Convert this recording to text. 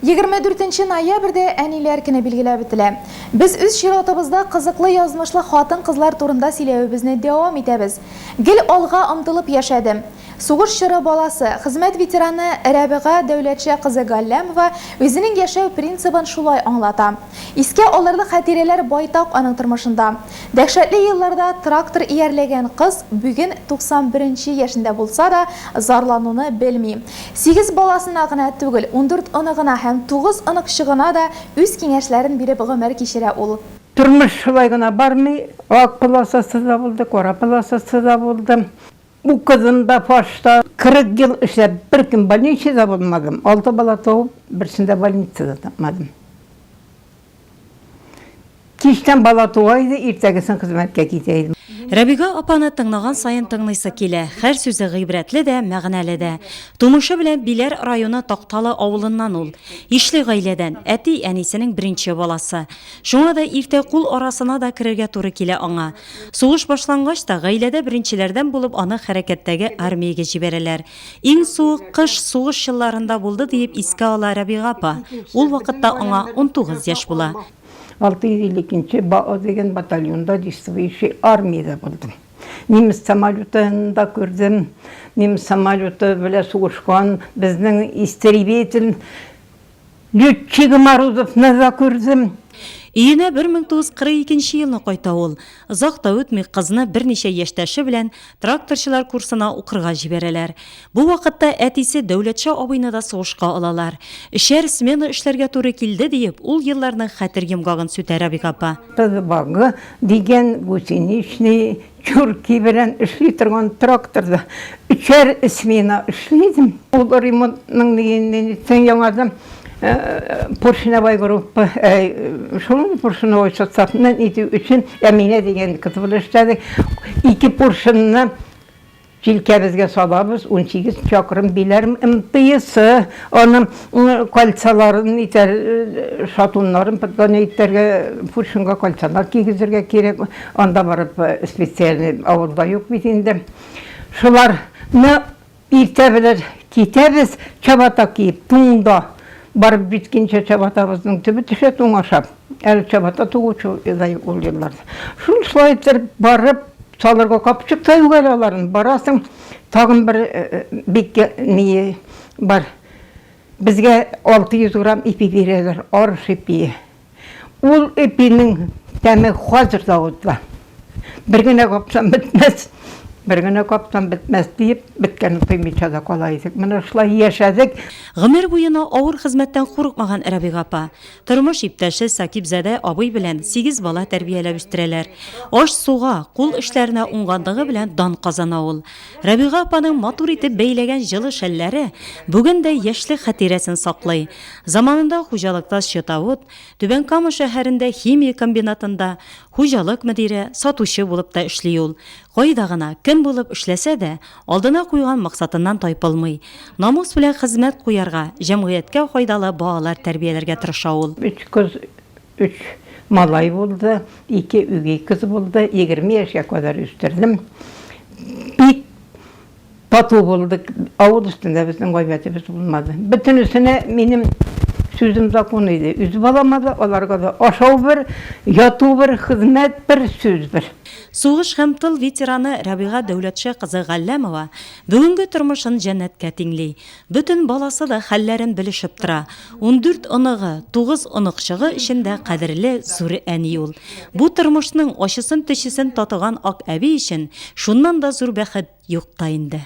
24 ноябрьдә Әниләр көне билгеләп үтелә. Без үз чиратыбызда кызыклы язмышлы хатын-кызлар турында сөйләвебезне дәвам итәбез. Гел алга омтылып яшәдем. Сугыш чоры баласы, хезмәт ветераны Рәбига Дәүләтша кызы Галләмова үзенең яшәү принцибын шулай аңлата. Искә алырлык хатирәләр байтак аның тормышында. Дәһшәтле елларда трактор иярләгән кыз бүген 91 нче яшендә булса да, зарлануны белми. Сигез баласына гына түгел, 14 оныгына һәм тугыз оныкчыгына да үз киңәшләрен биреп гомер кичерә ул. Тормыш шулай гына бармый, ак полосасы да булды, кара полосасы да булды. Укыдым да башта. 40 ел эшләп бер көн больницада булмадым. Алты бала туып, берсен дә больницада тапмадым. Кичтән бала туа иде, иртәгесен хезмәткә китә идем. Рәбига апаны тыңлаган саен тыңлыйсы килә, һәр сүзе гыйбрәтле дә, мәгънәле дә. Тумышы белән Биләр районы Такталы авылыннан ул. Ишле гаиләдән, әти-әнисенең беренче баласы. Шуңа да иртә кул арасына да керергә туры килә аңа. Сугыш башлангач та, гаиләдә беренчеләрдән булып аны хәрәкәттәге армиягә җибәрәләр. Иң суык кыш сугыш елларында булды, диеп искә ала Рәбига апа. Ул вакытта аңа 19 яшь була. 652 нче БАО дигән батальонда действующий армиядә булдым. Немец самолетын да күрдем. Немец самолеты белән сугышкан безнең истребитель Летчигы Морозовны да күрдем. Өенә 1942 нче елны кайта ул. Озак та үтми, кызны берничә яшьтәше белән тракторчылар курсына укырга җибәрәләр. Бу вакытта әтисе Дәүләтша абыйны да сугышка алалар. Өчәр смена эшләргә туры килде, диеп, ул елларның хәтер йомгагын сүтә Рәбига апа. Тызбагы дигән гусеничный Чурки белән эшли торган тракторда өчәр смена эшли идем. Ул ремонтның нигезен яңадан поршневой группа, шул поршневой составны нитү өчен Әминә дигән кыз белән эшләдек. Ике поршенны Җилкәбезгә салабыз, 18 чакрым Биләр МТСы, аның кольцаларын итәр, шатуннарын подгонять итәргә, поршеньга кольцалар кигезергә кирәк. Анда барып специальный авылда юк бит инде. Шуларны иртә белән китәбез, чабата киеп, туңда. Барып җиткәнчә чабатабызның төбе төшә туң ашап. Әле чабата тугучы да юк ул елларда. Шул шулай иттереп барып, салырга капчык та юк әле аларын. Барасың, тагын бер бик ние бар. Безгә 600 грамм ипи бирәләр, арыш ипие. Ул ипинең тәме хәзер дә авызда. Бер генә капсам бетмәс, бер генә капсам бетмәс диеп, беткәнен тоймыйча да кала идек. Менә шулай яшәдек. Гомер буена авыр хезмәттән курыкмаган Рәбига апа. Тормыш иптәше Сакибзадә абый белән сигез бала тәрбияләп үстерәләр. Аш-суга, кул эшләренә уңганлыгы белән дан казана ул. Рәбига апаның матур итеп бәйләгән җылы шәлләре бүген дә яшьлек хатирәсен саклый. Заманында хуҗалыкта счетовод, Түбән Кама шәһәрендә химия комбинатында хуҗалык мөдире, сатучы булып та эшли ул. Кайда гына, кем булып эшләсә дә, алдына куйган максатыннан тайпылмый. Намус белән хезмәт куярга, җәмгыятькә файдалы балалар тәрбияләргә тырыша ул. Өч кыз, өч малай булды, ике үги кыз булды, 20 яшькә кадәр үстердем. Бик Тату булдык, авыл өстендә безнең гайбәтебез булмады. Бөтенесенә минем сүзем закон иде. Үз балама да, аларга да ашау бер, яту бер, хезмәт бер, сүз бер. Сугыш һәм тыл ветераны Рәбига Дәүләтша кызы Галләмова бүгенге тормышын җәннәткә тиңли. Бөтен баласы да хәлләрен белешеп тора. 14 оныгы, тугыз оныкчыгы өчен дә кадерле зур әни ул. Бу тормышның ачысын-төчесен татыган ак әби өчен шуннан да зур бәхет юк та инде.